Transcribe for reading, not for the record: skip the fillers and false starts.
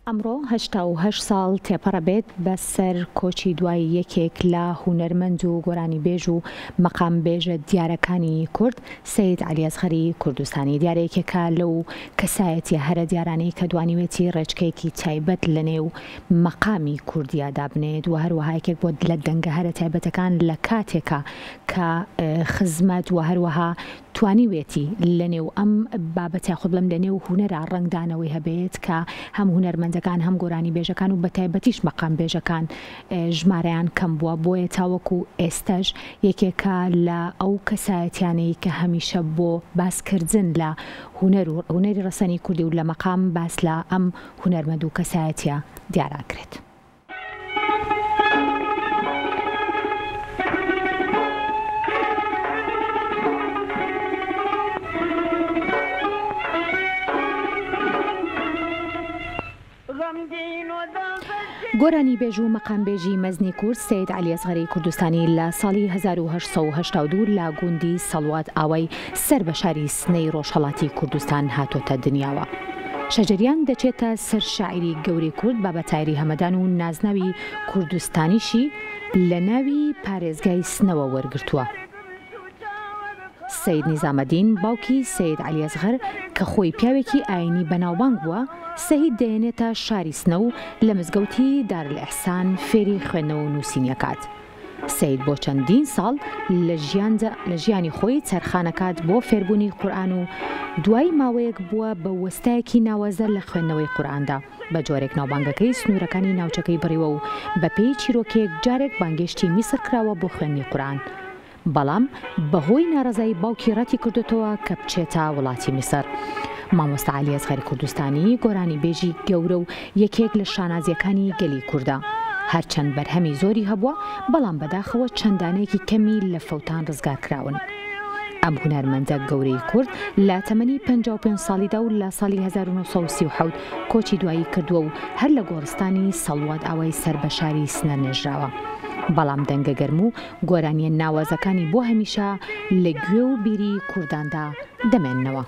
ئەمڕۆ 88 ساڵ تێپەڕەبێت بە سەر کۆچی دوایی یەکێک لە هونەرمەند و گۆرانیبێژ و مەقامبێژە دیارەکانی کورد سەید عەلی ئەسغەری کوردستانی. دیارە یەکێکە لەو کەسایەتیە هەرە دیارانەی کە دوانیوێتی ڕێچکەیەکی تایبەت لە نێو مەقامی کوردیا دابنێت و هەروەها یەکێک بووە لە دەنگە هەرە تایبەتەکان لە کاتێکا کە خزمەت و هەروەها توانیوێتی لە نێو ئەم بابەتە یاخود بڵێم لە نێو هونەرا ڕەنگدانەوەی هەبێت کە هەم هونەرمەندەکان هەم گۆرانیبێژەکان و بەتایبەتیش مەقامبێژەکان ژمارەیان کەم بووە بۆیە تاوەکو ئێستەش یەکێکە لە ئەو کەسایەتیانەی کە هەمیشە بۆ باسکردن لە هونەر و هونەری ڕەسەنی کوردی و لە مەقام باس لە ئەم هونەرمەند و کەسایەتیە دیارە ئەکرێت. گۆرانیبێژ و مەقامبێژی مەزنی کورد سەید عەلی ئەسغەری کوردستانی لە ساڵی 1882 لە گوندی سەڵوات ئاوای سەر بە شاری سنەی ڕۆژهەڵاتی کوردستان هاتۆتە دنیاوە. شەجەریان دەچێتە سەر شاعیری گەورەی کورد بابا تاهیری هەمەدان و نازناوی کوردستانیشی لە ناوی پارێزگای سنەوە وەرگرتووە. سەید نیزامەدین باوکی سەید عەلی ئەسغەر کە خۆی پیاوێکی ئایینی بەناوبانگ بووە، سەید دەیەنێتە شاری سنە و لە مزگەوتی دارالئیحسان فێری خوێندنەوە و نووسینی ئەکات. سەید بۆ چەندین ساڵ لە ژیاندا لە ژیانی خۆی تەرخان ئەکات بۆ فێربوونی قورئان و دوای ماوەیەک بووە بە وەستایەکی ناوازە لە خوێندنەوەی قورئاندا بە جۆرێک ناوبانگەکەی سنوورەکانی ناوچەکەی بڕیوە و بەپێی چیرۆکێک جارێک بانگێشتی میسر کراوە بۆ خوێندنی قورئان بەڵام بەهۆی ناڕەزایی باوکی ڕەتی کردۆتەوە کە بچێتە وڵاتی میسر. مامۆستا عەلی ئەسغەر کوردستانی گۆرانیبێژی گەورە و یەکێک لە شانازییەکانی گەلی کوردە. هەرچەند بەرهەمی زۆری هەبووە، بەڵام بەداخەوە چەند دانەیەکی کەمی لە فەوتان ڕزگار کراون. ئەم هونەرمەندە گەورەی کورد لە تەمەنی 55 ساڵیدا و لە ساڵی 1937 کۆچی دوایی کردووە و هەر لە گۆڕستانی سەڵوات ئاوای سەر بە شاری سنە نێژراوە. بەڵام دەنگە گەرم و گۆرانییە ناوازەکانی بۆ هەمیشە لە گوێ و بیری کورداندا دەمێننەوە.